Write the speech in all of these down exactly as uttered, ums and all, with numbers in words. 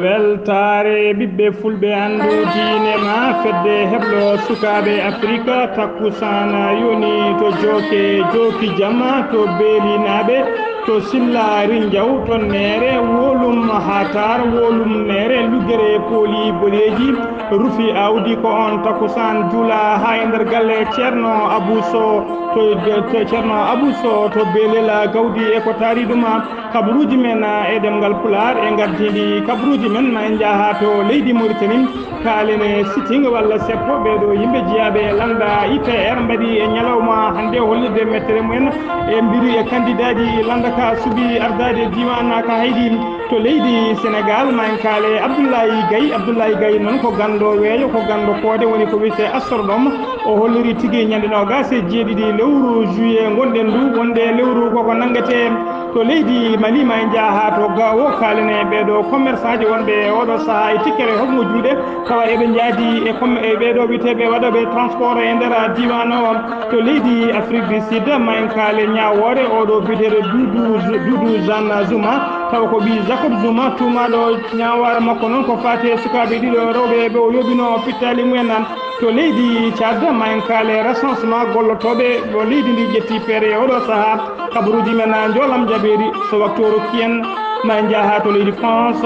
Weltaare ɓiɓɓe fulɓe, anndu diine ma fedde heblo sukaaɓe Afrika. Takkusaan yoni to Jooke, Jooki Jama, to Beelinaaɓe, to Silla Rinjaw, to Neere, Wolum Hatar, Wolum Neere, Lugere Pooli Boɗeeji, Rufi Awdi. Ko on takkusaan juula haa e nder galle Ceerno Abu Sow, to, to Ceerno Abu Sow to Belela Gawdi e ko taari ɗum. Kabaruuji men e ɗemngal Pulaar e ngardiiɗi kabaruuji men, ma en njaha to leydi Mauritanie. Kaalen e sitting walla seppo ɓeeɗo yimɓe jeyaaɓe lannda I P R mbaɗi e ñalawma hannde hollirde mettere mumen e mbiru e kandidaaji lannda ka suɓi ardaade diiwaan ka haydi to leydi Senegaal. Ma en kaale Abdoulaye Gaye. Abdoulaye Gaye noon ko ganndo weeyo, ko ganndo koode, woni ko wiyetee astronome. O holliri tigi ñande noogaas e jeeɗiɗi lewru juillet ngonɗen ndu, wonde lewru koko nanngetee to leydi Mali. Ma en njaha to Gao, kaalen e ɓeeɗo commerçant ji wonɓe e oɗo sahaa e tikkere hoɓngo juuɗe, tawa eɓe njaadi e com-, e ɓeeɗo wiyeteeɓe waɗooɓe transport e nder diiwaan o to leydi Afrique du Sud. Ma en kaale ñaawoore oɗo biyeteeɗo Doudou, Doudou Jean Zuma, tawa ko ɓii Jacob Zuma, tuumaaɗo ñaawaare makko noon ko faati e sukaaɓe ɗiɗo rewɓe ɓe o yooɓino pittaali mumen to leydi Tchad. Ma en kaale recensement gollotooɓe mo leydi ndi ƴetti feere e oɗo sahaa. Kabaruuji men njoolam jaɓeeri, so waktu o rokki en, ma en njaha to leydi France,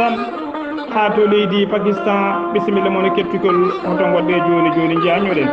haa to leydi Pakistan. Bisimilla mon e kettugol, hoto ngoɗɗe jooni jooni, njaañoɗen.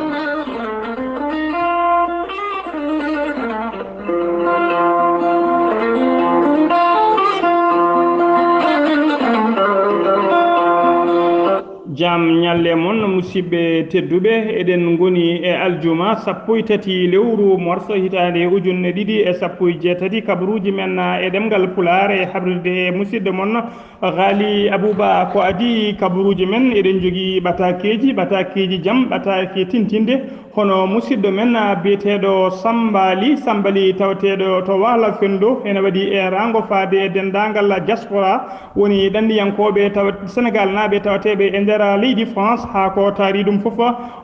Jam ñalle mon, musidɓe tedduɓe. Eɗen ngoni e aljuma sappo e tati lewru morso hitaande ujunne ɗiɗi e sappo e jeetati. Kabaruuji men e ɗemngal Pulaar e habrirde e musidɗo mon Ghali Abouba. Ko adii kabaruuji men, eɗen njogii ɓataakeeji, ɓataakeeji jam, ɓataake tintinde. Hono musidɗo men, ah, biyeteeɗo Samba Ly, Samba Ly tawateeɗo to Waalo Fenndo, ene waɗi eeraango faade e denndaangal diaspora, woni ɗanniyankooɓe tawa-, Senegaalnaaɓe tawateeɓe e nder leydi France. Haa ko taari ɗum fof,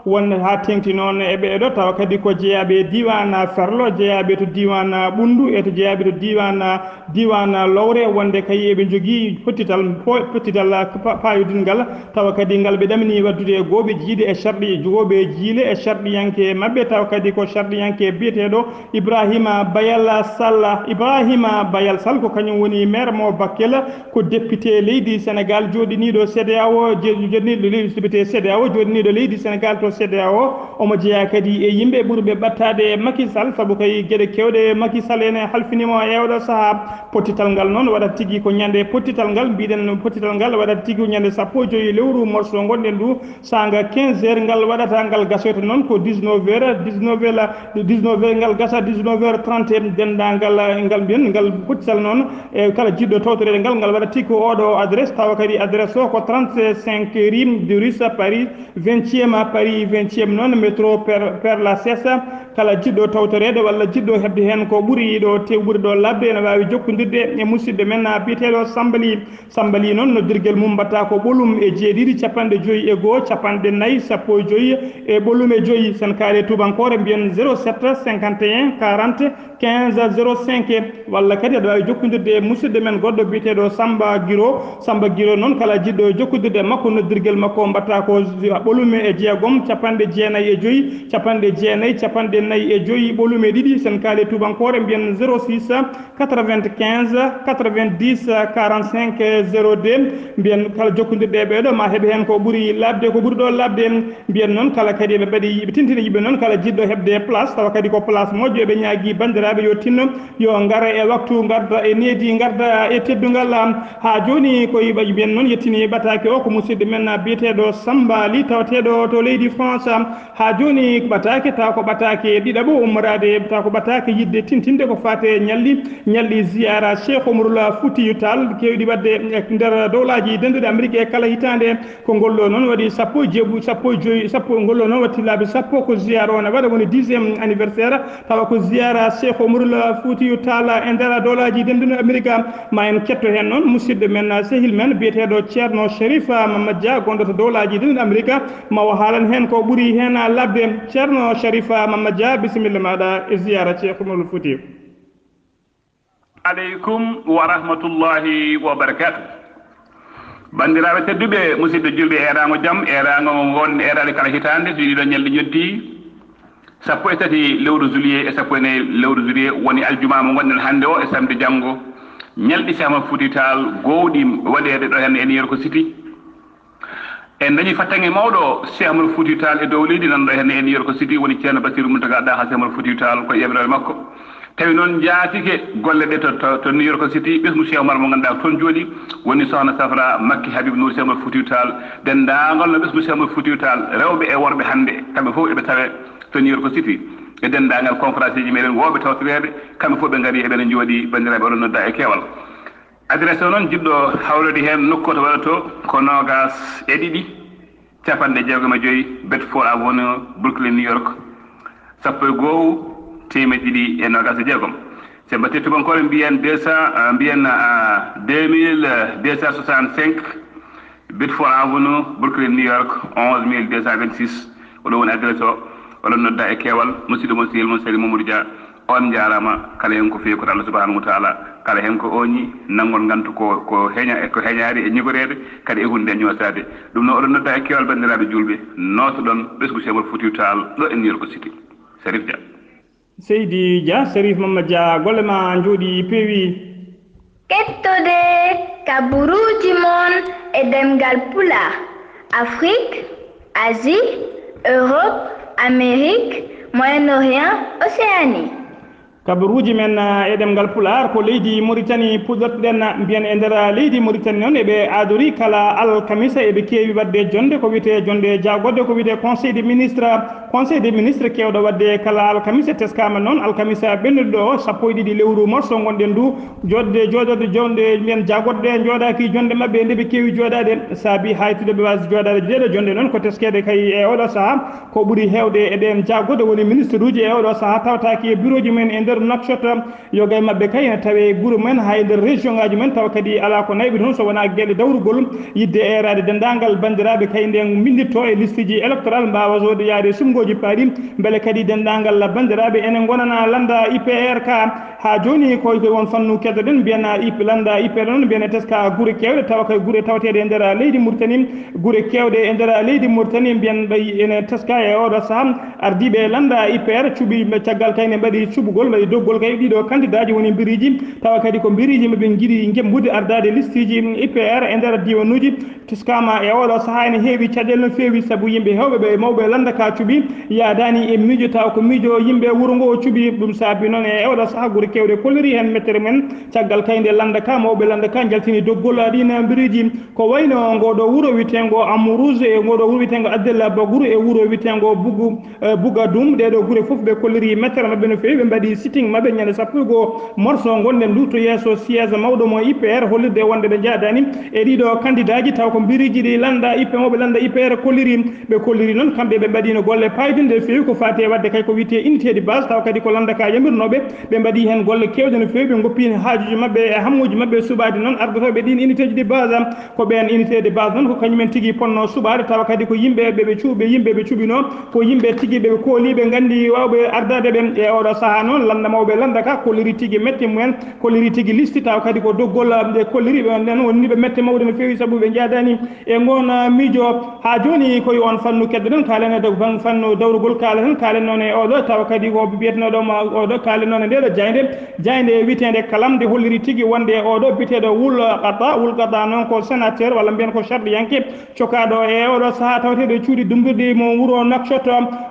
won haa teeŋti noon e ɓeeɗo, tawa kadi ko jeyaaɓe e diiwaan Ferlo, jeyaaɓe to diiwaan Ɓunndu e to jeyaaɓe to diiwaan diiwaan Lowre, wonde kay eɓe njogii pottital, po-, pottital pa-, paayodingal, tawa kadi ngal ɓe ɗamini waɗdude e gooɓe jiiɗe e sarɗi, gooɓe jiile e sarɗiyanke maɓɓe, tawa kadi ko sarɗiyanke biyeteeɗo Ibrahima Bayal Sall. Ibrahima Bayal Sall ko kañum woni maire mo Bakel, ko député leydi Sénégal jooɗiniiɗo CEDEAO, je-, jooɗiniiɗo leydi député CEDEAO, jooɗiniiɗo leydi Sénégal to CEDEAO. Omo jeyaa kadi e yimɓe ɓurɓe ɓattaade Macky Sall, sabu kay geɗe keewɗe Macky Sall ene halfini mo e oɗo sahaa. Pottital ngal noon waɗata tigi ko ñande pottital ngal, mbiɗen pottital ngal waɗata tigi ko ñande sappo e joyi lewru morso ngonɗen ndu, saanga quinze heures ngal waɗata, ngal gasoyta noon ko dix-neuf heures, dix-neuf heures, dix-neuf heures ngal gasa, dix-neuf heures trente, denndaangal ngal mbiyen ngal pottital noon, e kala jiɗɗo tawtoreede ngal, ngal waɗata tigi ko oɗo adresse, tawa kadi adresse o ko trente-cinq rue de Russe, Paris vingtième, Paris vingtième noon, métro Père, Père Lachaise. Kala jiɗɗo tawtoreede walla jiɗɗo heɓde heen ko ɓuri ɗo, tew ɓuri ɗo laaɓde, ene waawi jokkondirde e musidɗo men, ah, biyeteeɗo Samba Ly. Samba Ly noon, noddirgel mum mbaɗata ko ɓolum e jeeɗiɗi, capanɗe joyi e goo, capanɗe nayi, sappo e joyi e ɓolum e joyi. Sen kaale tuubankoore mbiyen zéro sept cinquante et un quarante quinze zéro cinq, walla kadi aɗa waawi jokkondirde e musidɗo men goɗɗo biyeteeɗo Samba Giro. Samba Giro noon, kala jiɗɗo jokkondirde e makko, noddirgel makko mbaɗata ko ɓolum e jeegom, capanɗe jeenayi e joyi, capanɗe jeenayi, capanɗe nayi e joyi, ɓolum e ɗiɗi. Sen kaale tuubankoore mbiyen zéro six quatre-vingt-quinze quatre-vingt-dix quarante-cinq zéro deux. Mbiyen kala jokkondirɗe e ɓeeɗo ma heɓe heen ko ɓuri laaɓde, ko ɓuri ɗo laaɓde. Mbiyen noon kala kadi eɓe mbaɗi, eɓe tintina yimɓe noon kala jiɗɗo heɓde place, tawa kadi ko place moƴƴo, eɓe ñaagii banndiraaɓe yo tinno, yo ngar e waktu, ngarda e needi, ngarda e teddungal. Haa jooni ko yiɓa mbiyen noon, yettini ɓataake o ko musidɗo men biyeteeɗo Samba Ly, tawateeɗo to leydi France. Haa jooni ɓataake, tawa ko ɓataake e ɗiɗaɓo ummoraade, taw ko ɓataake yiɗde tintinde ko faati e ñalɗi, ñalɗi ziyaara Cheikh Omarul Foutiyou Tall, keewɗi waɗde e nder dowlaaji dennduɗi Amérique e kala hitaande. Ko ngol ɗo noon waɗi sappo e jeeɓu, sappo e joyi, sappo, ngol ɗo noon watti laabi sappo ko ziyaara o ne waɗa, woni dixième anniversaire, tawa ko ziyaara Cheikh Omarul Foutiyou Tall e nder dowlaaji dennduɗi Amérique. Ma en ketto heen noon musidɗo men, sehil men biyeteeɗo Ceerno Sherif Mamad Dia, gonɗo to dowlaaji dennduɗi Amérique, ma o haalan heen ko ɓuri heen labde. Ceerno Sherif Mamad Dia, bisimilla maaɗa e ziyaara Cheikh Omarul Foutiyou. Aleykum wa rahmatullahi wa barakatuh. Banndiraaɓe tedduɓe, musidɓe julɓe, eeraango jam, eeraango mo ngon eeraade kala hitaande, so ɗiɗo ñalɗi ñoddii, sappo e tati lewru juillet e sappo e nayi lewru juillet, woni aljuma mo ngonɗen hannde o e samedi janngo, ñalɗi Cheikh Oumar Fouti Tall gowɗi waɗeede ɗo heen e New York City. En dañi fattange mawɗo Cheikh Oumar Fouti Tall e dow leydi, nanɗo heen e New York City, woni Ceerno Bassirou Mountaga Daha Cheikh Oumar Fouti Tall ko yamiroore makko. Tawi noon njaatike golle ɗe to, to, to New York City, ɓesngu Cheikh Oumar mo ngannduɗaa toon jooɗi, woni sohna Safra Makki Habib Nour Cheikh Oumar Fouti Tall, denndaangal no ɓesngu Cheikh Oumar Fouti Tall, rewɓe e worɓe hannde, kamɓe fof eɓe tawe to New York City. E denndaangal conférence ji meɗen wooɓe tawtoreede, kamɓe fof ɓe ngari eɓena njooɗi, banndiraaɓe oɗon nodda e keewal. Adresse o noon, jiɗɗo hawrude heen nokku to waɗa to ko noogaas e ɗiɗi, capanɗe jeegom e joy Bedford Avenue, Brooklyn, New York, sappo e goo, teemedde ɗiɗi e noogaas e jeegom. So mbaɗte tubankooɓe mbiyen deux cents, ah, mbiyen, ah, deux mille deux cent soixante-cinq, Bedford Avenue, Brooklyn, New York, onze mille deux cent vingt-six. Oɗo woni adresse o, oɗon nodda e keewal, musidɗo mon, sehil mon, Seydi Mamadou Dia. On njaaraama, kala heen ko feewi ko to Allah subhanahu wa taala, kala heen ko ooñi, nanngol ngantu ko, ko heña-, ko heñaade e ñigoreede, kadi e huunde nde ñoosaade. Ɗum noon, oɗon nodda e keewal, banndiraaɓe juulɓe, nootoɗon ɓesngu Cheikh Oumar Foutiyou Tall ɗo e New York City. Sherif Dia. Seydi Dia, Sherif Mamma Dia, golle ma njooɗi peewi. Kettode kabaruuji mon e ɗemngal Pulaar, Afrique, Asie, Europe, Amérique, Moyen-Orient, Océanie. Kabaruuji men, ah, e ɗemngal Pulaar ko leydi Mauritanie puɗɗortoɗen, mbiyen e nder leydi Mauritanie noon eɓe aadori kala alkamisa eɓe keewi waɗde jonnde ko wiyetee jonnde jaagodde ko wiyetee Conseil des ministres. Conseil des ministres keewɗo waɗde kala alkamisa teskaama noon, alkamisa ɓennuɗo o, sappo e ɗiɗi lewru morso ngonɗen ndu, jooɗde, jooɗorde jonnde mbiyen jaagodde, njooɗaaki jonnde maɓɓe nde ɓe keewi jooɗaade, saabi haytude ɓe waasde jooɗaade. Ndeeɗo jonnde noon ko teskeede kay e oɗo sahaa, ko ɓuri heewde e ɗeen jaagodde woni ministre uji e oɗo sahaa tawtaaki e bureau ji mumen e nder Nouakchott. Yoga e maɓɓe kay ene tawee e gure mumen haa e nder région ngaji mumen, tawa kadi alaa ko nayɓi toon so wonaa geɗe dawrugol, yiɗde eeraade denndaangal banndiraaɓe kay nden mbinnditto e liste ji électoral, mbaawa soode yaade e suɓngooji paaɗi, mbele kadi denndaangal banndiraaɓe ene ngonana lannda I P R ka. Haa jooni ko, ko on fannu keddoɗen, mbiyen I P, lannda I P R noon, mbiyen e teska gure keewɗe, tawa kay gure tawateeɗe e nder leydi Mauritanie, gure keewɗe e nder leydi Mauritanie, mbiyen ɓay ene teska e oɗo sahaa. Ardiiɓe lannda I P R cuɓi ɓe caggal kay ne mbaɗi cuɓugol, mbaɗi doggol kay ɗiɗo kandidaaji woni mbiriiji, tawa kadi ko mbiriiji maɓe njiɗi jembude ardaade listiiji I P R e nder diiwanuuji. Teskaama e oɗo sahaa ene heewi caɗeele no feewi, sabu yimɓe heewɓe ɓe mawɓe lannda ka cuɓi yaadaani e miijo, tawa ko miijo yimɓe wuro ngo cuɓi. Ɗum saabi noon e oɗo sahaa gure keewɗe kolliri heen mettere mum en. Caggal kay nde lannda ka, mawɓe lannda ka njaltini doggol ɗiin mbiriiji. Ko wayno ngo ɗo wuro wiyeteengo Amourouz e ngo ɗo wuro wiyeteengo Abdella Bagour e wuro wiyeteengo Bougou, eh, Bougadoum. Ɗee ɗo gure fof ɓe kolliri mettere maɓɓe no feewi. Ɓe mbaɗi sitting maɓɓe ñande sappo e goo morso ngonɗen ndu to yeeso siège mawɗo mo I P R, hollirde wonde ɓe njaadaani e ɗiɗo kandidaaji, taw ko mbiriiji ɗi lannda I P R, mawɓe lannda I P R kolliri. Ɓe kolliri noon, kamɓe ɓe mbaɗino golle paydunde no feewi ko faati e waɗde kay ko wiyetee unité de base, tawa kadi ko lannda ka yamirnooɓe. Ɓe mbaɗi heen golle keewɗe no feewi, ɓe ngoppi heen haajuuji maɓɓe e hammuuji maɓɓe, suɓaade noon ardotooɓe ɗiin unité de base. Ko ɓeen unité de base noon, ko kañumen tigi potnoo suɓaade, tawa kadi ko yimɓe ɓe ɓe cuɓi, yimɓe ɓe cuɓinoo, ko yimɓe tigi ɓe ɓe kooli, ɓe nganndi waawɓe ardaade ɓe. E oɗo sahaa noon, lannda mawɓe lannda ka kolliri tigi mette mumen, kolliri tigi liste, tawa kadi ko doggol, ah, ɓe kolliri ɓe, nden woni ɓe mette mawɗe no feewi, sabu ɓe njaadaani e ngoon, ah, miijo. Haa jooni ko e oon fannu keddoɗen, kaalen e daw-, fan-, fannu dawrugol, kaalen, kaalen noon e oɗo, tawa kadi ko mbiyetnooɗo ma oɗo, kaalen noon e ndeeɗo jaaynde. Jaaynde wiyeteende Kalam nde holliri tigi wonde oɗo biyeteeɗo Wul Qada, Wul Qada noon ko sénateur walla mbiyen ko sarɗiyanke cokaaɗo e oɗo sahaa taweteeɗo e cuuɗi dumbirɗi mo wuro Nouakchott.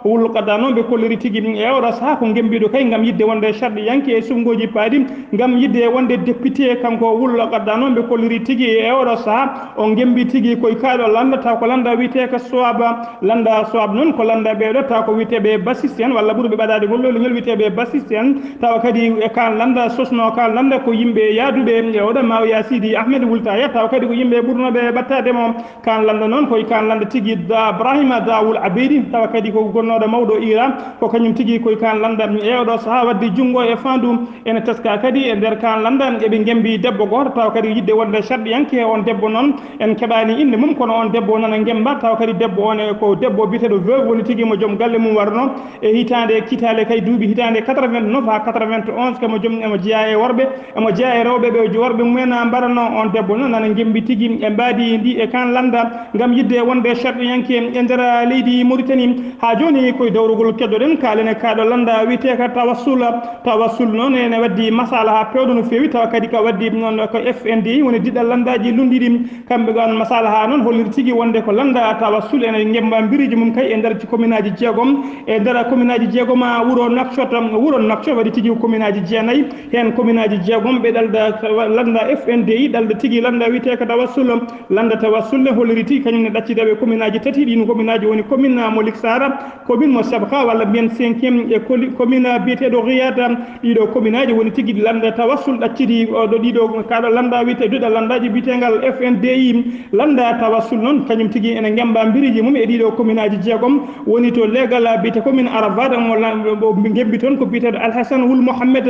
Wul Qada noon ɓe kolliri tigi e oɗo sahaa ko ngembiiɗo kay ngam yiɗde wonde sarɗiyanke e suɓngooji paaɗi ngam yiɗde wonde député. Kanko Wul Qada noon ɓe kolliri tigi e oɗo sahaa o ngembi tigi koye kaaɗo lannda taw ko lannda wiyeteeka Soaba. Lannda Soaba noon ko lannda ɓeeɗo taw ko wiyeteeɓe bassiste en walla ɓurɓe ɓadaade ngol lowliñol wiyeteeɓe bassiste en. Tawa kadi e kaan lannda sosnoo kaan lannda ko yimɓe yaaduɓe e oɗo Mawya Sidi Ahmed Wultaya, tawa kadi ko yimɓe ɓurnooɓe ɓattaade mo. Kaan lannda noon ko e kaan lannda tigi Da Brahima Dawul Abeydi, tawa kadi ko gonnooɗo mawɗo Iran, ko kañum tigi ko e kaan lannda e oɗo sahaa waddi junngo e faandu. Ene teskaa kadi e nder kaan lannda eɓe ngembi debbo gooto, tawa kadi yiɗde wonde sarɗiyanke e on debbo noon. En keɓaani innde mum, kono on debbo nana ngemba, tawa kadi debbo on e ko debbo biyeteeɗo veuve woni tigi mo joom galle mum warno e hitaande kitaale kay duuɓi hitaande quatre-vingt-neuf haa quatre-vingt-onze, kamo joom emo jeyaa e worɓe, emo jeyaa e rewɓe ɓe worɓe mumen mbarano. On debbo noon nana ngembi tigi e mbaadi ndi e kaan lannda ngam yiɗde wonde sarɗiyanke e nder leydi Mauritanie. Haa jooni koye dawrugol keddoɗen kaalen e kaaɗo lannda wiyeteeka Tawassul. Tawassul noon ene waddi masala haa peewɗo no feewi, tawa kadi ka waddi noon ko F N D I woni diɗɗal lanndaaji lunndiɗi. Kamɓe ɓe on masala haa noon holliri tigi wonde ko lannda Tawassul ene ngemba mbiriiji mum kay e nder kominaaji jeegom. E nder kominaaji jeegom a wuro Nouakchott, wuro Nouakchott waɗi tigi kominaaji jeenayi, heen kominaaji jeegom ɓe ɗalda lannda F N D I, ɗalda tigi lannda wiyeteeka Tawassul. Lannda Tawassul ne holliri tigi kañum ne ɗaccida ɓe kominaaji tati, ɗiin kominaaji woni komin mo Liksara, komin mo Sabka walla mbiyen cinquième e koli-, komin biyeteeɗo Riyad. Ɗiɗo kominaaji woni tigi lannda Tawassul ɗaccidi oɗo ɗiɗo kaaɗo lannda wiyete duɗa lanndaaji biyeteengal F N D I. Lannda Tawassul noon kañum tigi ene ngemba mbiriiji mum e ɗiɗo kominaaji jeegom, woni to leegal biyete komin Arafat mo la-, mo ngembi toon ko biyeteeɗo Alhasan Wul Mohammed,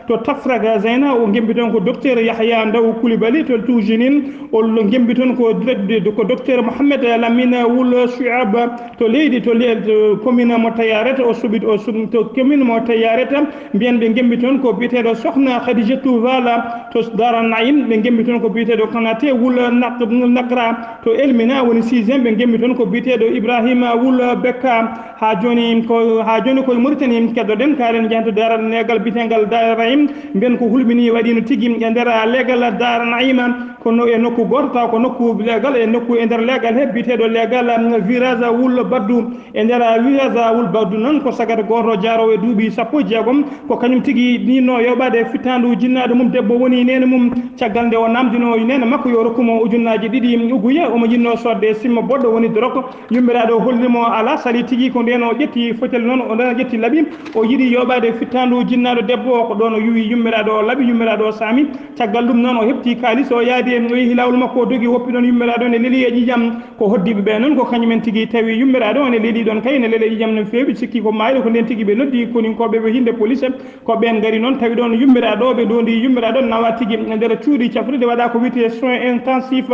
to Tafraga Zeyna o ngembi toon ko docteur Yahya Ndaw Koulibaly, to Toujinin o ngembi toon ko, ko docteur Mohammed Lamine Wul Shuab, to leydi to le-, to commune mo Tayaret o suɓi, o suɓi to commune mo Tayaret. Mbiyen ɓe ngembi toon ko biyeteeɗo Sokhna Khadijatou Vala to Dara Naim, ɓe ngembi toon ko biyeteeɗo Konaté Wul Nak-, Nakra to Elmina woni sixième, ɓe ngembi toon ko biyeteeɗo Ibrahima Wul Bekka. Haa jooni ko, haa jooni koye Mauritanie keddoɗen, kaalen njahen to Dara neegal biyeteengal Dara Naim, mbiyen ko hulɓini waɗiino tigi e nder leegal Dara Naima, kono e nokku gooto taw ko nokku leegal, e nokku e nder leegal he biyeteeɗo leegal, um, Virage Wul Baddu. E nder Virage Wul Baddu noon ko sagata gooto jaaroowo e duuɓi sappo e jeegom, ko kañum tigi ɗinno yoɓaade fittaandu jinnaaɗo mum debbo woni neene mum. Caggal nde o naamndino neene makko yo rokku mo ujunnaaji ɗiɗi uguye, omo yiɗno soodde simma boɗɗo woni dorog. Yummiraɗo holli mo alaa, sali tigi ko nden o ƴetti fotel noon, o nden o ƴetti laɓi, o yiɗi yoɓaade fittaandu jinnaaɗo debbo o. Ko ɗoon o yuwi yummiraɗo o laɓi, yummiraɗo o saami. Caggal ɗum noon o heɓti kaalis, o yaadi, o yehi laawol makko, o dogi, woppi ɗoon yummiraɗo ne leli e ƴiƴam. Ko hoddiiɓe ɓe noon ko kañumen tigi tawi yummiraɗo o ne leli ɗoon kay, ne leli e ƴiƴam no feewi, sikki ko maayɗo, ko nden tigi ɓe noddi koninkooɓe ɓe hinde police. Ko ɓeen ngari noon, tawi ɗoon yummiraɗo, ɓe ndoondi yummiraɗo, nawa tigi e nder cuuɗi cafrirde, waɗa ko wiyetee soins intensifs.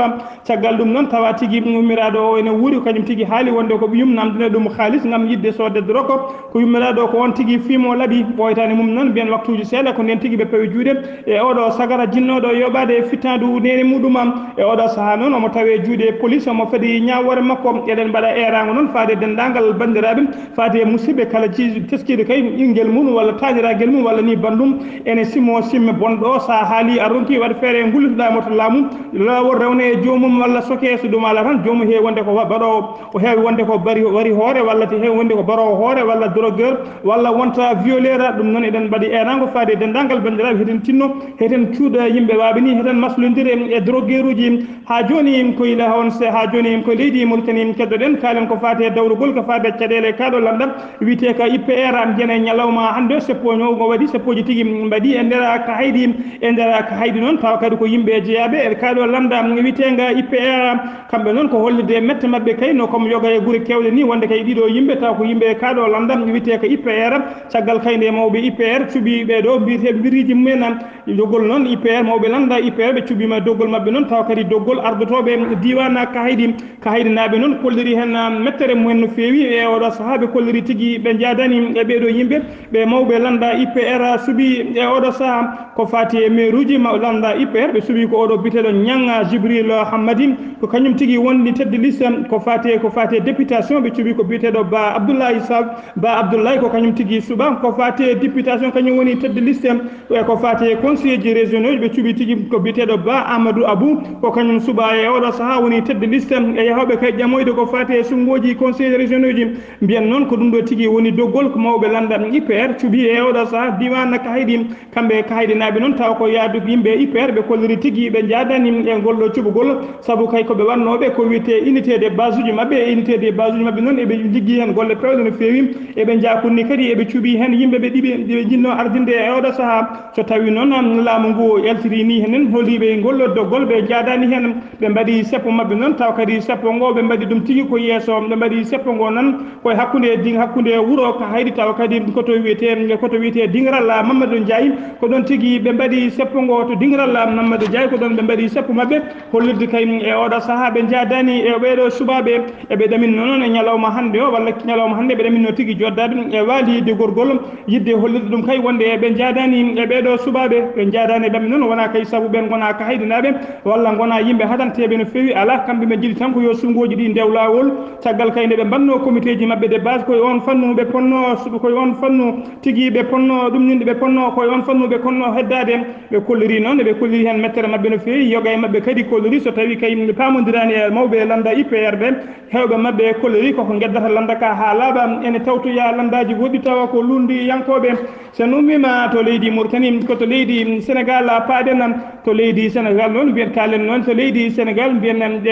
Caggal ɗum noon, tawa tigi yummiraɗo o ene wuuri, ko kañum tigi haali wonde ko ɓiyum namdina ɗum haalis ngam yiɗde soodde dorog. Ko yummiraɗo ko on tigi fiimo laɓi, ɓooytaani mum noon, mbiyen waktuuji seeɗa, ko nden tigi ɓe pawi juuɗe e oɗo sagara jinnooɗo yoɓaade fittaandu neene muɗum. E oɗo sahaa noon, omo tawee juuɗe police, omo fadi ñaawoore makko. Eɗen mbaɗa eeraango noon faade denndaangal banndiraaɓe, faade e musidɓe kala ci-, teskiiɗo kay ɓinngel mum walla taaniraagal mum walla ni banndum ene simo simme bonɗo, so a haalii a ronki waɗ feere ngullutoɗaa mo to laamu, laawol rewne e joomum walla sokee, so ɗum alaa tan joomum heewi wonde ko wa-, baɗoowo, o heewi wonde ko bari, wari hoore walla te heewi wonde ko baroowo hoore walla drogueur walla wonta violeur. Ɗum noon eɗen mbaɗi eeraango faade e denndaangal banndiraaɓe, heɗen tinno, heɗen cuuɗa yimɓe waaɓe ni, heɗen maslondire e drogueuruuji. Haa jooni ko ila on se, haa jooni ko leydi Mauritanie keddoɗen, kaalen ko faati e dawrugol ko faati e caɗeele kaaɗo lannda wiyetee ka I P R. Am jene ñalawma hannde seppo ño-, ngo waɗi seppooji tigi mbaɗi e nder ka haydi, e nder ka haydi noon tawa kadi ko yimɓe jeyaaɓe e kaaɗo lannda wiyeteenga I P R. Kamɓe noon ko hollitde mette maɓɓe kay no comme yoga e gure keewɗe ni wonde kay ɗiɗo yimɓe tawa ko yimɓe kaaɗo lannda wiyetee ka I P R. Caggal kay nde mawɓe I P R cuɓi ɓee ɗo mbiyetee mbiriiji mumen. Doggol noon I P R, mawɓe lannda I P R ɓe cuɓiima doggol maɓɓe noon, tawa kadi doggol ardotooɓe diiwaan Kahayɗi. Kahaydinaaɓe noon kolliri heen mettere mumen no feewi. E oɗo sahaa ɓe kolliri tigi ɓe njaadani e ɓee ɗo yimɓe, ɓe mawɓe lannda I P R suɓi e oɗo sahaa. Ko faati e meeruuji ma-, lannda I P R, ɓe suɓi ko oɗo biyeteeɗo Ñaŋ Jibril Hammadi, ko kañum tigi woni tête de liste. Ko faati, ko faati e députation, ɓe cuɓi ko biyeteeɗo Ba Abdoulaye Sall. Ba Abdoulaye ko kañum tigi suɓa. Ko faati e députation, kañum woni tedde liste e ko faati e conseil ji régionaux ɓe cuɓi tigi ko biyeteeɗo Ba Amadou Abou, ko kañum suɓa e oɗo sahaa woni tedde liste e yahooɓe kay ƴamoyde ko faati e sunnguuji conseil régionaux ji. Mbiyen noon ko ɗum ɗo tigi woni doggol ko mawɓe lannda I P R cuɓi e oɗo sahaa diiwaan Kaydi. Kamɓe e Kaydinaaɓe noon tawa ko yaadu yimɓe I P R ɓe kolliri tigi ɓe njaadani e ngol ɗo cuɓugol, sabu kay ko ɓe wannooɓe ko wiyetee unité de base uji maɓɓe. E unité de base uji maɓɓe noon eɓe liggii heen golle peewɗe no feewi, eɓe njaakunni kadi eɓe cuɓii heen yimɓe ɓe ɗiɓi ɓe njinnoo ardinde e oɗo sahaa. So tawii noon laamu ngu yaltirii nii heen holiiɓe ngol ɗo doggol ɓe njaadani heen, ɓe mbaɗi seppo maɓɓe noon tawa kadi seppo ngo ɓe mbaɗi ɗum tigi ko yeeso, ɓe mbaɗi seppo ngo noon koye hakkunde din hakkunde wuro ka haydi tawa kadi koto wiyetee koto wiyetee dingiral Mamadou Ndiaye. Ko ɗon tigi ɓe mbaɗi seppo ngo to dingiral Mamadou Ndiaye, ko ɗon ɓe mbaɗi seppo maɓɓe hollirde kay e oɗo sahaa ɓe njaadani e ɓeeɗo subaaɓe eɓe ɗaminno noon e ñalawma hannde o walla ñalawma hannde ɓe ɗaminno tigi joddaade e waaliide gorgol yidde hollirde ɗum kay wonde ɓe njaadani e ɓeeɗo subaaɓe ɓe njaadani e ɓamɓe noon wonaa kay sabu ɓen ngonaa ka haydinaaɓe walla ngonaa yimɓe hadanteeɓe no feewi alaa kamɓe ɓe njiɗi tan ko yo sunnguuji ɗi ndew laawol. Caggal kay nde ɓe mbannoo komiteeji maɓɓe de base koye oon fannu ɓe ponnoo suɓi koye oon fannu tigi ɓe ponnoo ɗumninde ɓe ponnoo koye oon fannu ɓe ponnoo heddaade. Ɓe kolliri noon eɓe kolliri heen mettere maɓɓe no feewi yoga e maɓɓe kadi kolliri so tawii kay ɓe paamondiraani e mawɓe lannda I P R ɓe. Heewɓe maɓɓe kolliri koko ngeddata lannda ka haa laaɓa ene tawtoya lanndaaji goɗɗi tawa ko luulndiyankooɓe. So en ummiima to leydi Mauritanie ko to leydi Sénégal paaɗen. To leydi Sénégal noon mbiyen kaalen noon to leydi Sénégal mbiyen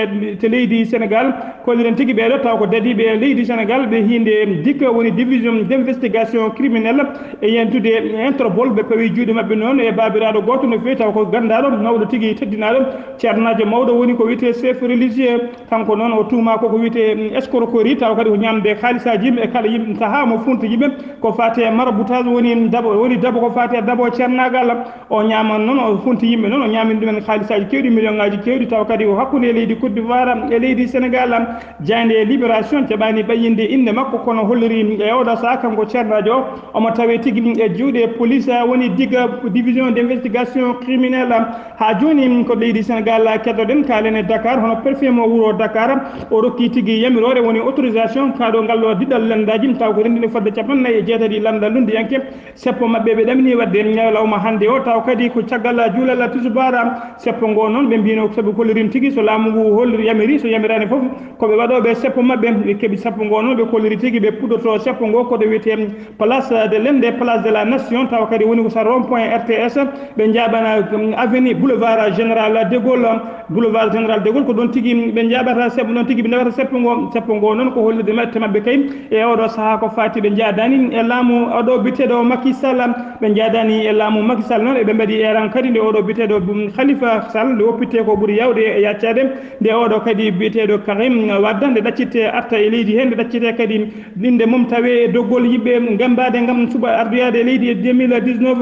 to leydi Sénégal kolliren tigi ɓeeɗo taw ko dadiiɓe e leydi Sénégal ɓe hiinde dikka woni division d' investigation criminelle e yentude Interpol ɓe pawi juuɗe maɓɓe noon e baabiraaɗo gooto no feewi taw ko ganndaaɗo mawɗo tigi teddinaaɗo ceernaajo mawɗo woni ko wiyetee chef religieux. Kanko noon o tuumaa koko wiyetee escroquerie taw kadi ko ñaamde haalisaaji yimɓe e kala yimɓe sahaa mo funti yimɓe ko faati e maraboutage woni dabo woni dabo ko faati e dabo ceernaagal. O ñaaman noon o funti yimɓe noon o ñaamini ɗumen haalisaaji keewɗi million ngaaji keewɗi taw kadi o hakkunde e leydi Côte d'Ivoire e leydi Sénégal. Jaaynde Libération jaɓaani ɓayyinde innde makko kono holliri e oɗo sahaa kanko ceernaajo o omo tawee tigi e juuɗe police woni diga division d' investigation criminelle. Haa jooni ko leydi Sénégal keddoɗen kaalen e Dakar hono préfet mo wuro Dakar o rokki tigi yamiroore woni autorisation kaɗo ngal ɗo diɗɗal lanndaaji taw ko renndini fodde capanɗe nayi e jeetati lannda lunndiyanke. Seppo maɓɓe ɓe ɗamini waɗde ñalawma hannde o taw kadi ko caggal juulal tisubaar. Seppo ngo noon ɓe mbino sabu kollirin tigi so laamu ngu hollir yamiri so yamiraani fof ko ɓe waɗooɓe seppo maɓɓe ɓe keɓi seppo ngo noon ɓe kolliri tigi ɓe puɗɗoto seppo ngo koto wiyetee place de l'Inde place de la nation tawa kadi woni ko sa rond point R T S. Ɓe njaɓana avenue boulevard général de Gaulle boulevard général de Gaulle ko ɗon tigi ɓe njaɓata seppo ɗon tigi ɓe ndewata seppo ngo seppo ngo noon ko hollirde mette maɓɓe kay. E oɗo sahaa ko faati ɓe njaadani e laamu oɗo biteɗo Macky Sall ɓe njaadani e laamu Macky Sall noon eɓe mbaɗi eran kadi nde oɗo biteɗo Khalifa Sall nde woppitte ko ɓuri yawde e yaccade. Nde oɗo kadi biyeteeɗo Karim Wade nde ɗaccitte arta e leydi he nde ɗaccitte kadi innde mum tawe e doggol yimɓe ngembaade ngam suɓa ardoyaade e leydi e deux mille dix-neuf.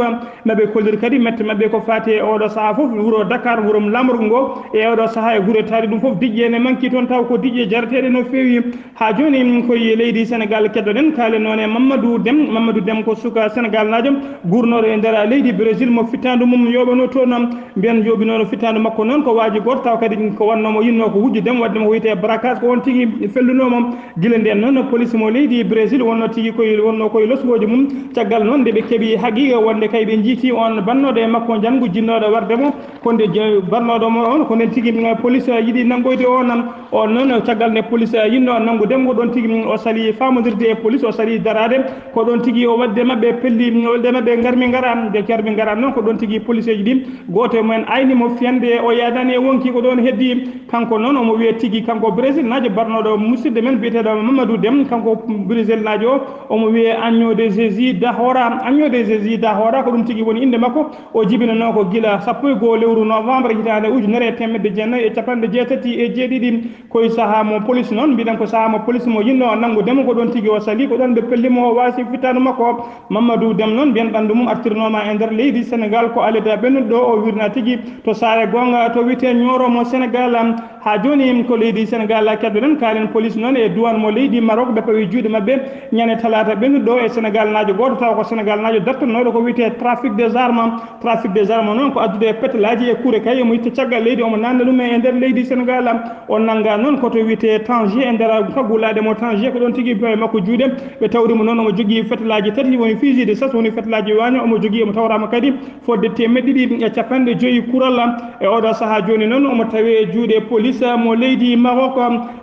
Maɓe kollir kadi mette maɓɓe ko faati e oɗo sahaa fof wuro Dakar wuro lamorgo ngo e oɗo sahaa e gure taari ɗum fof diƴƴe ene manki toon taw ko diƴƴe jareteeɗe no feewi. Haa jooni koye leydi Sénégal keddoɗen kaalen noon e Mamadou Dem Mamadou Dem ko suka Sénégal naajo gurnooɗo e nder leydi Brésil mo fittaandu mum yooɓano toon. Mbiyen jooɓinooɗo fittaandu makko noon ko waaji gooto taw kadi ko wannoo mo yinnoo ko wujjude mo waɗde mo ko wiyetee braquage ko oon tigi fellunoo mo. Gila ndeen noon police mo leydi Brésil wonnoo tigi koye wonnoo koye losngooji mum. Caggal noon nde ɓe keɓi haqiiqa wonde kay ɓe njiitii oon bannooɗo e makko njanngu jinnooɗo warde mo ko nde barnooɗo mo oon ko nden tigi police yiɗi nanngoyde oon. Oon noon caggal nde police yinnoo nanngude mo ɗoon tigi o salii faamondirde e police o salii daraade. Ko ɗoon tigi o waɗde maɓɓe pelli o waɗde maɓɓe ngarmi ngara nde ngarmi ngara noon ko ɗoon tigi policeeji ɗi gooto e mumen ayni mo fiyande o yaadani e wonki ko ɗoon heddii. Kanko noon omo wiyee tigi kanko Brésil naajo barnooɗo musidɗo men biyeteeɗo Mamadou Dem kanko Brésil naajo o omo wiyee Agno de Jésus da Hora Agno de Jésus da Hora ko ɗum tigi woni innde makko. O jibinanoo ko gila sappo e goo lewru novembre hitaande ujunere e teemedde jeenayi e capanɗe jeetati e jeeɗiɗi. Koye sahaa mo police noon mbiɗen ko sahaa mo police mo yinnoo nanngude mo ko ɗoon tigi o salii ko ɗoon ɓe pelli mo o waasi fittaandu makko. Mamadou Dem noon mbiyen ɓanndu mum artirnooma e nder leydi Sénégal ko aleda ɓennuɗo o wirna tigi to saare goonga to wiyetee Nioro mo Sénégal. Haa jooni ko leydi Sénégal keddoɗen kaalen police noon e duwaan mo leydi Maroc ɓe pawi juuɗe maɓɓe ñande talaata ɓennuɗo e Sénégal naajo gooto taw ko Sénégal naajo dartannooɗo ko wiyetee trafic des armes. Trafic des armes noon ko addude e petelaaji e kuure kay omo itta caggal leydi omo naatna ɗum e nder leydi Sénégal. O nannga Noon ko to wiyetee Tangier, e nder kaggulaaɗe mo Tangier, ko ɗoon tigi e makko juuɗe. Ɓe tawri mo noon, omo jogii fetalaaji tati, woni fusil de chasse, woni fetalaaji waaño, omo jogii, omo tawraama kadi fodde teemeɗɗe ɗiɗi e capanɗe joyi kuralla. E oɗo sahaa jooni noon, omo tawee e juuɗe police mo leydi Maroc.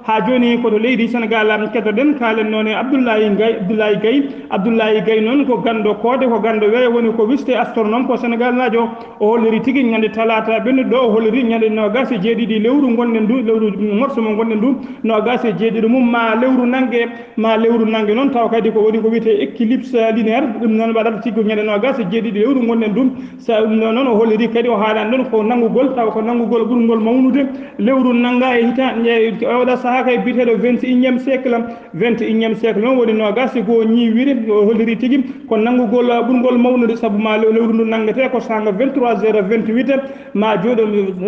Haa jooni ko to leydi Senegal kedoɗen, kaalen noon e Abdoulaye Gaye, Abdoulaye Gaye. Abdoulaye Gaye noon ko ganndo koode, ko ganndo weeyo, woni ko wiyetee astronome, ko Senegalnaajo. O holliri tigi ñande talaata ɓennuɗo ɗo, o holliri ñande noogaas e jeeɗiɗi lewru ngonɗen ndu, lewru morso mo ngonɗen ndu, noogaas e jeeɗiɗi mum ma lewru nannge, ma lewru nannge noon taw kadi ko woni ko wiyetee éclipse lunaire. Ɗum noon waɗata tigi ko ñande noogaas e jeeɗiɗi lewru ngonɗen ndu. Sa ɗum ɗo noon o holliri kadi, o haalani ɗoon ko nanngugol, taw ko nanngugol ɓurngol mawnude lewru nannga e hita-, e oɗo sahaa kay biyeteeɗo vingt et unième siècle. Vingt et unième siècle noon woni noogaas e goo ñiiwiri, o holliri tigi ko nanngugol ɓurngol mawnude, sabu ma lew-, lewru ndu nanngetee ko saanga vingt-trois heures vingt-huit, ma jooɗo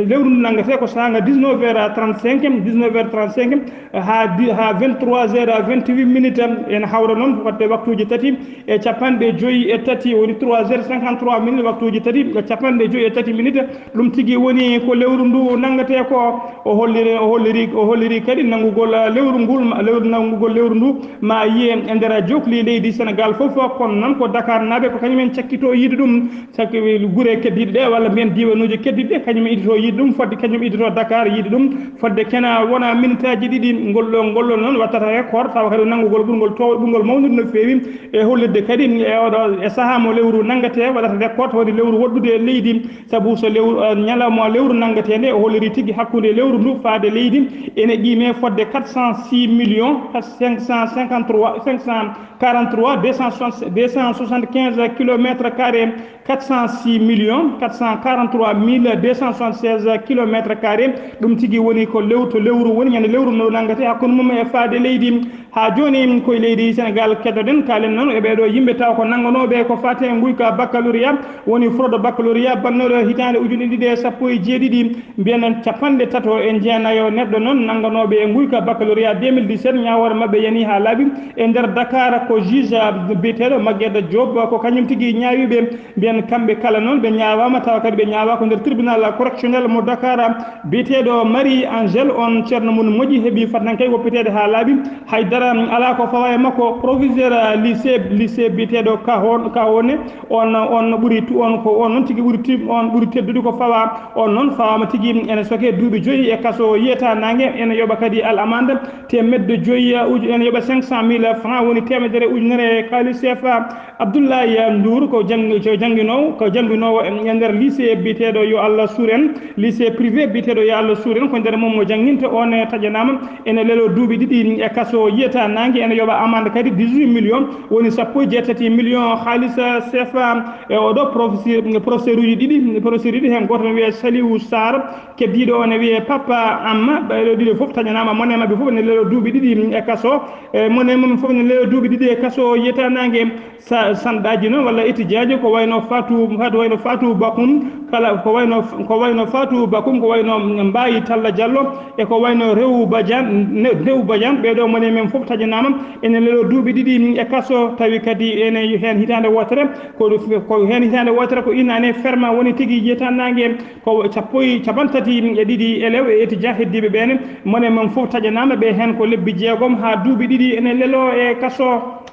lewru ndu nanngetee ko saanga dix-neuf heures trente-cinq, dix-neuf heures trente-cinq, haa di-, haa vingt-trois heures vingt-huit minutes, ene hawra noon fodde waktuuji tati e capanɗe joyi e tati, woni trois heures cinquante-trois minutes, waktuuji tati e capanɗe joyi e tati minutes. Ɗum tigi woni ko lewru ndu nanngetee ko. O holliri, o holliri, o holliri kadi nanngugol, ah, lewru ngul, ma-, lewru, nanngugol lewru ndu ma yiye e nder jookli leydi Senegal fof, kono noon ko Dakar naaɓe ko kañum en cakkitoo yiide ɗum. Sabu gure keddiiɗe ɗe, walla mbiyen diiwanuuji keddiiɗi ɗi, kañum iditoo yiide ɗum, fodde kañum iditoo Dakar yiide ɗum, fodde kena wona minitaaji ɗiɗi. Ngol ɗo, ngol ɗo noon wattata record, tawa kadi nanngugol ɓurngol to-, ɓurngol mawnude no feewi, e hollirde kadi e oɗo, e sahaa mo lewru nanngetee waɗata record, woni lewru woɗɗude e leydi, sabu so lewru, eh, ñalawma lewru nanngetee nde, o holliri tigi hakkunde lewru ndu faade leydi, ene qiimee fodde quatre cent six millions cinq cent cinquante-trois, cinq cent quarante-trois, deux cent soixante, deux cent soixante-quinze kilomètres carrés, quatre cent six millions quatre cent quarante-trois mille deux cent soixante-seize kilomètres carrés. Ɗum tigi woni ko lewru to lewru woni, ñande lewru no nanngata hakkunde mum e faade leydi. Haa jooni ko e leydi Senegal keddoɗen, kaalen noon e ɓee ɗo yimɓe taw ko nannganooɓe ko faati e nguyka baccalauréat, woni fraude baccalauréat bannooɗo hitaande ujunere ɗiɗi e sappo e jeeɗiɗi. Mbiyen capanɗe tato e jeenayo neɗɗo noon nannganooɓe e nguyka baccalauréat deux mille dix-sept, ñaawoore maɓɓe yanii haa laaɓi e nder Dakar. Ko juge biyeteeɗo Maguette Diop, ko kañum tigi ñaawi ɓe. Mbiyen kamɓe kala noon ɓe ñaawaama, tawa kadi ɓe ñaawaa ko nder tribunal correctionnel mo Dakar. Biyeteeɗo Marie Angèle, on ceerno mum moƴƴi, heɓi fotnankay woppeteede haa laaɓi. Hay dara alaa ko fawa e makko. Proviseur lycée, lycée biyeteeɗo Kahon-, Kahone, on, on ɓuri tu-, on ko on noon tigi ɓuri tu-, on ɓuri teddude ko fawa. On noon fawaama tigi, ene sokee duuɓi joyi e kaso yiyata naange, ene yoɓa kadi al amande teemedde joyi uju-, ene yoɓa cinq cent mille francs, woni teemedere ujunere kaalis C F A. Abdoulaye Ndour ko jang-, ko jannginoowo, ko jannginoowo e, e nder lycée biyeteeɗo Yo Allah Suur en, lycée privé biyeteeɗo Yo Allah Suur en, ko nder mum mo jannginta on, e taƴanaama ene leloo duuɓi ɗiɗi e kaso yiyata naange, ene yoɓa amande kadi dix-huit millions, woni sappo e jeetati millions kaalis C F A. E oɗo professeur, professeur uji ɗiɗi, professeur ɗiɗi, heen gooto ne wiyee Saliou Sarr, keddiiɗo o ne wiyee Papa Amma. Ɓee ɗo ɗiɗo fof taƴanaama, mone maɓɓe fof ne leloo duuɓi ɗiɗi e kaso, e mone mum fof ne leloo duuɓi ɗiɗi e kaso yiyata naange. Sa-, sanɗaaji noon walla étudiant ji ko wayno Fatou, Fatou, wayno Fatou Bakum, kala ko wayno, ko wayno Fatou Bakum, ko wayno Mbaye Talla Diallo, e ko wayno Rew Badiane, Ne-, Rew Badiane. Ɓee ɗo mone mum fof taƴanaama, ene leloo duuɓi ɗiɗi e kaso, tawi kadi ene heen hitaande wootere, ko, ko heen hitaande wootere ko inaane ferma woni tigi yiyata naange, ko sappo e, capanɗe tati e ɗiɗi élèves e étudiant heddiiɓe ɓeen, mone mum fof taƴanaama ɓe heen ko lebbi jeegom haa duuɓi ɗiɗi ene leloo e kaso.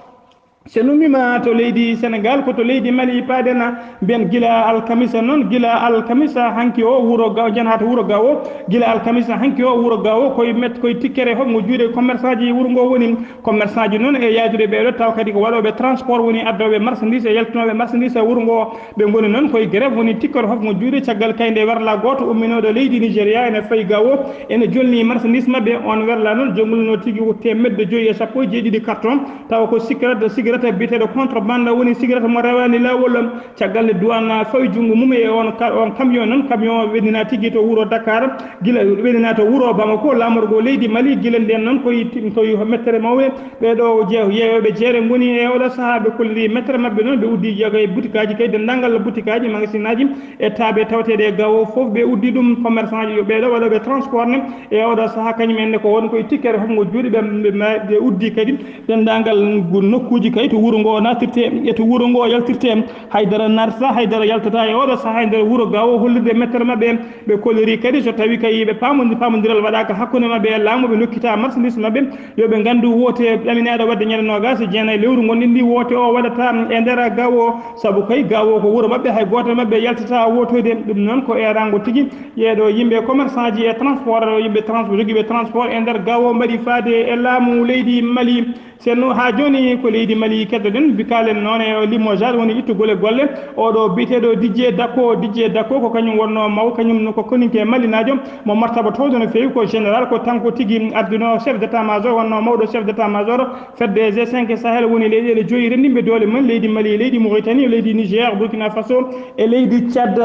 So nummiima to leydi Senegal, ko to leydi Mali paaɗen, mbiyen gila alkamisa noon, gila alkamisa hanki o wuro Ga-, njanata wuro Gao, gila alkamisa hanki o wuro Gao, koye met-, koye tikkere hoɓngo juuɗe commerçant ji wuro ngo woni. Commerçant ji noon e yaadude ɓee ɗo, taw kadi ko waɗooɓe transport woni addooɓe marchandise e yaltinooɓe marchandise e wuro ngo. Ɓe ngoni noon koye grève woni tikkere hoɓngo juuɗe caggal kay nde werla gooto umminooɗo leydi Nigéria ene fayi Gao, ene jolni marchandise maɓɓe. On werla noon jonnguno tigi ko teemedde joyi e sappo e jeeɗiɗi carton. Tawa ko cigarette, cigarette biyeteeɗo contrebande, woni cigarette mo rewaani laawol. Caggal nde douane fawi junngo mum e on ka-, on camion noon, camion o wennina tigi to wuro Dakar, gila wennina to wuro Bamako, laamorgo leydi Mali, gila ndeen noon koye ti-, koye mettere mawɗe. Ɓee ɗo je-, yeeyooɓe jeere ngoni e oɗo sahaa, ɓe kolliri mettere maɓɓe noon, ɓe uddi jeego e butikaaji kay, denndaangal butikaaji, magasinaaji, e taaɓe tawateeɗe e Gao fof, ɓe uddi ɗum. Commerçant ji ɓee ɗo waɗooɓe transport ne, e oɗo sahaa kañum en ne ko won koye tikkere hoɓngo juuɗe, ɓe, ɓe, ɓe uddi kadi denndaangal ngu-, nokkuuji kay. e to wuro ngo naatirte, e to wuro ngo yaltirte. Haydara naatata, haydara yaltata e oɗo sahaa e nder wuro Gaawo hollirde mettere maɓɓe. Ɓe kolliri kadi so tawi kay ɓe paamondi-, paamondiral waɗaaka hakkunde maɓɓe e laamu, ɓe ndokkita marchandise maɓɓe, yo ɓe nganndu woote ɗaminaaɗo waɗde ñande noogaas e jeenayi lewru ngonɗen ndi, woote o waɗata e nder Gaawo. Sabu kay Gaawo ko wuro maɓɓe, hay gooto maɓɓe yaltata wootoyde. Ɗum noon ko eeraango tigi. Yeeɗo yimɓe commerçant ji e transport, yimɓe trans-, jogiiɓe transport e nder Gaawo mbaɗi faade e laamu leydi Mali. Senno haa jooni ko leydi Mali keddoɗen, bikaalen noon e Limoges woni ittugol e golle. Oɗo biyeteeɗo Didier Dacko, Didier Dacko ko kañum wonnoo maw, kañum ko koninke malinaajo mo martaba towɗo no feewi, ko général, ko kanko tigi ardunoo chef d'état-major, wonnoo mawɗo chef d'état-major fedde G cinq Sahel, woni leyɗeele joyi renndinɓe doole mum, leydi Mali, leydi Mauritanie, leydi Niger, Burkina Faso, e leydi Tchad.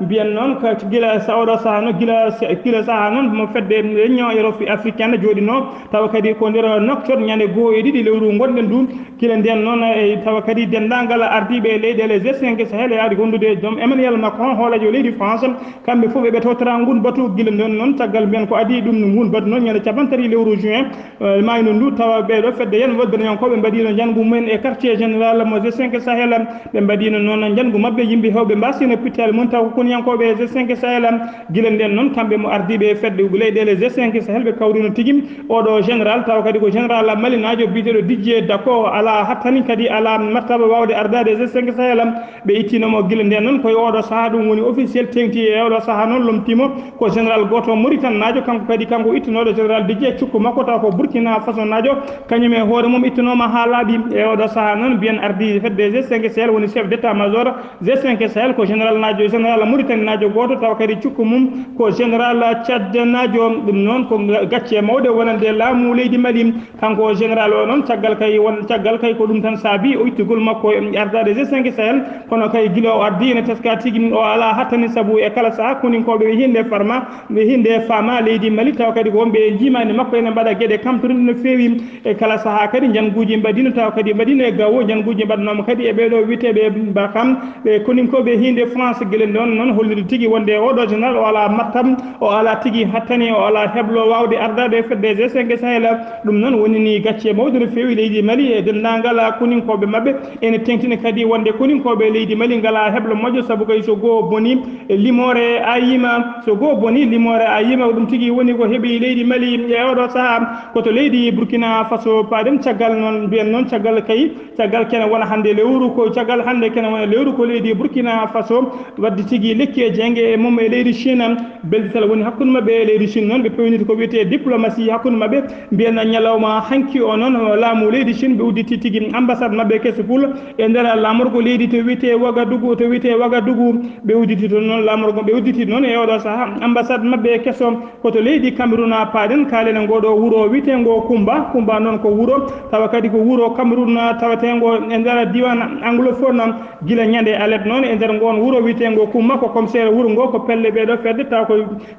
Mbiyen noon ko gila sa-, oɗo sahaa noon, gila, gila sahaa noon mo fedde Union Euro-, Africaine jooɗinoo, tawa kadi ko nder noktoɗo ñande goo e ɗiɗi lewru ngonɗen ndu. Gila ndeen noon, e tawa kadi denndaangal ardiiɓe e leyɗeele G cinq Sahel e aadi wondude joom Emmanuel Macron, hoolajo leydi France, kamɓe fof eɓe tawtora ngun batu. Gila ndeen noon, caggal mbiyen ko adii ɗum ngun batu noon, ñande cappanɗe tati lewru juin, eh, maayno ndu, tawa ɓeeɗo fedde yen woɓɓe reñankooɓe mbaɗiino njanngu mumen e quartier général mo G cinq Sahel. Ɓe mbaɗiino noon njanngu maɓɓe, yimɓe heewɓe mbaasiino pittaali mum, taw ko koniyankooɓe G cinq Sahel. Gila ndeen noon, kamɓe mo ardiiɓe fedde leyɗeele G cinq Sahel, ɓe kawrino tigi oɗo général, tawa kadi ko général malinaajo biyeteeɗo Didier Dacko. Alaa hattani kadi, alaa martaba waawde ardaade G cinq Sahel. Ɓe ittiino mo gila ndeen noon, ko e oɗo sahaa ɗum woni officiel, teeŋti e oɗo sahaa noon lomtiimo. Ko général gooto Mauritanie-naajo, kanko kadi, kanko ittunooɗo général Didier, cukko makko taw ko Burkina Faso-naajo, kañum e hoore mum ittunooma haa laaɓi. E oɗo sahaa noon, mbiyen ardii fedde G cinq Sahel woni chef d'état-major G cinq Sahel, ko général-naajo, général Mauritanie-naajo gooto, tawa kadi cukko mum ko général Tchad-naajo. Ɗum noon ko gacce mawɗe wonande laamu leydi Mali. Kanko général o noon, caggal kay won, caggal kay ko ɗum tan saabi o ittugol makko e ardaade G cinq Sahel, kono kay gila o ardii ene teska tigi, o alaa hattani, sabu e kala sahaa koninkooɓe ɓe hinde farma, ɓe hinde faama leydi Mali, tawa kadi ko wonɓe e njiimaandi makko ene mbaɗa geɗe kamtorinɗe no feewi. E kala sahaa kadi njannguuji mbaɗiino, tawa kadi mbaɗiino e Gaawo, njannguuji mbaɗanooma kadi e ɓeeɗo wiyeteeɓe Bakam, ɓe koninkooɓe hinde France. Gila ndeen noon holliri tigi wonde oɗo général o alaa martaba, o alaa tigi hattani, o alaa heblo waawde ardaade e fedde G cinq Sahel. Ɗum noon woni ni gacce mawɗo no feewi leydi Mali e denndaangal koninkooɓe maɓɓe. Ene teeŋtini kadi wonde koninkooɓe leydi Mali ngalaa heblo moƴƴo, sabu kay so goo bonii, limoore ayiima. So goo bonii, limoore ayiima. Ko ɗum tigi woni ko heɓi leydi Mali e oɗo sahaa. Ko to leydi Burkina Faso paaɗen, caggal noon, mbiyen noon, caggal kay, caggal kene wona hannde lewru, ko caggal hannde kene wona lewru, ko leydi Burkina Faso waddi tigi lekki e jeynge e mum e leydi Chine. Beldital woni hakkunde maɓɓe e leydi Chine noon, ɓe pewniti ko wiyetee diplomatie hakkunde maɓɓe. Mbiyen ñalawma hanki o noon, laamu leydi Chine, ɓe udditi tigi ambassade maɓɓe keso pul e nder laamorgo leydi to wiyetee Ouagadougou, to wiyetee Ouagadougou. Ɓe udditi toon noon laamorgo, ɓe udditi noon e oɗo sahaa ambassade maɓɓe keso. Ko to leydi Cameroun paaɗen, kaalen e ngoo ɗo wuro wiyeteengo Kumba. Kumba noon ko wuro, tawa kadi ko wuro Cameroun taweteengo e nder diiwaan anglophone. Gila ñande alet noon, e nder ngoon wuro wiyeteengo Kumba, ko commissaire wuro ngoo, ko pelle ɓeeɗo fedde, tawa ko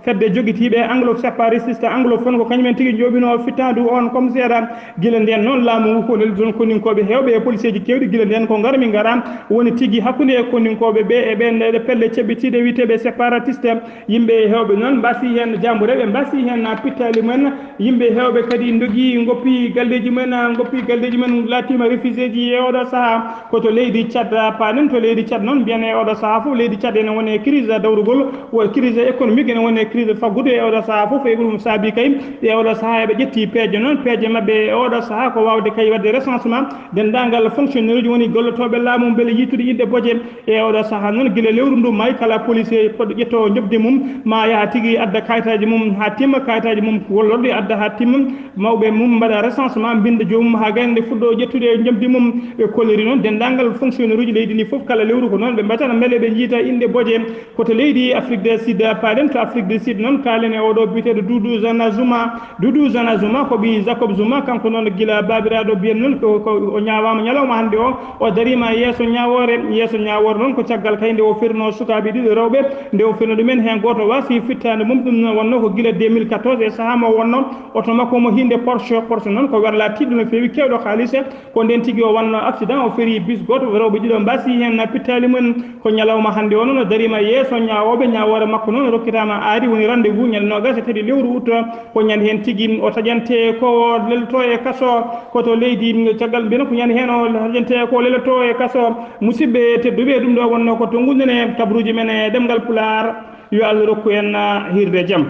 fedde jogitiiɓe anglo-, séparatiste anglophone, ko kañumen tigi njooɓinoo fittaandu oon commissaire. Gila ndeen noon, laamu ngu ko neldi toon koninkooɓe heewɓe e poliseeji keewɗi. Gila ndeen ko ngarmi ngara woni tigi hakkunde e koninkooɓe ɓe e ɓeen ɗe pelle ceɓɓitiiɗe wiyeteeɓe séparatiste. Yimɓe heewɓe noon mbasi heen jaambureeɓe, mbasi heen pittaali mumen. Yimɓe heewɓe kadi ndogii, ngoppi galleeji mumen, ngoppi galleeji mumen, laatiima refusé ji e oɗo sahaa. Ko to leydi Tchad paaɗen, to leydi Tchad noon, mbiyen e oɗo sahaa fof, leydi Tchad ene woni e crise dawrugol, wo crise économique ene woni e crise faggudu e oɗo sahaa fof, e ɗum saabi kay, e oɗo sahaa eɓe ƴetti peeje noon, peeje maɓɓe e oɗo sahaa ko waawde kay waɗde recensement denndaangal fonctionnaire uji woni gollotooɓe laamu mbele yiytude inɗe boje. E oɗo sahaa noon, gila lewru ndu maayi, kala policier foti ƴetto njoɓdi mum, ma yaha tigi adda kayitaaji mum haa timma, kayitaaji mum gollorɗi adda haa timma, mawɓe mum mbaɗa recensement, mbinnda joomum haa gayna nde fuɗɗo ƴettude njoɓdi mum. Ɓe kolliri noon denndaangal fonctionnaire uji leydi ndi fof, kala lewru ko noon ɓe mbaɗata mbele ɓe njiyta inɗe boje. Ko to leydi Afrique du Sud paaɗen, to Afrique du Sud noon, kaalen e oɗo biyeteeɗo Doudou Zana Zuma. Doudou Zana Zuma ko ɓii Jacob Zuma, kanko noon gila baabiraaɗo mbiyen noon ko, ko o ñaawaama ñalawma hannde o, o dariima yeeso ñaawoore. Yeeso ñaawoore noon ko caggal kay nde o firnoo sukaaɓe ɗiɗo rewɓe, nde o firno ɗumen heen gooto waasi fittaandu mum. Ɗum noon wonnoo ko gila deux mille quatorze e sahaa mo wonnoo oto makko mo hinde Porsche. Porsche noon ko werlaa tiiɗɗo no feewi, keewɗo kaalis. Ko ndeen tigi o wannoo accident, o feri bus gooto, rewɓe ɗiɗo mbaasi heen pittaali mum. Ko ñalawma hannde o noon o dariima yeeso ñaawooɓe, ñaawoore makko noon rokkitaama aadi, woni rendez-vous ñande noogaas e tati lewru août. Ko ñande heen tigi o taƴante ko o leltoo e kaso. Ko to leydi, caggal mbino ko ñande heen o harjante ko lelotoo e kaso. Musidɓe tedduɓe, ɗum ɗo wonno ko to ngunndane kabaruuji men e ɗemngal Pulaar. Yo Allah rokku en hirde jam.